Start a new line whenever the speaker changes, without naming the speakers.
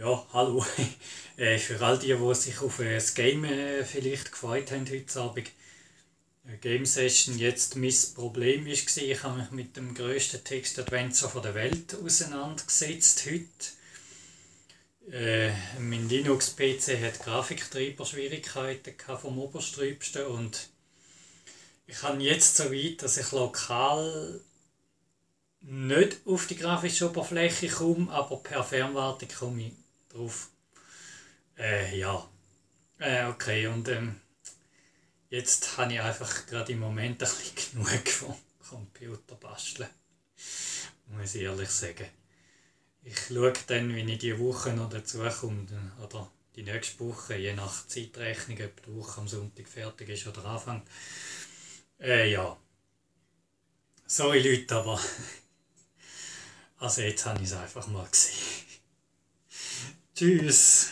Ja, hallo. Für all die sich auf das Game vielleicht gefreut haben heute Abend. Eine Game Session. Jetzt mein Problem war, ich habe mich mit dem grössten Text-Adventure der Welt auseinandergesetzt heute. Mein Linux-PC hat Grafiktreiber-Schwierigkeiten vom Obersträubsten und ich habe jetzt so weit, dass ich lokal nicht auf die grafische Oberfläche komme, aber per Fernwartung komme ich drauf. Ja. Okay, und jetzt habe ich einfach gerade im Moment ein bisschen genug vom Computer basteln, muss ich ehrlich sagen. Ich schaue dann, wenn ich die Woche noch dazu komme, oder die nächste Woche, je nach Zeitrechnung, ob die Woche am Sonntag fertig ist oder anfängt. Ja. Sorry Leute, aber also jetzt habe ich es einfach mal gesehen. Tschüss.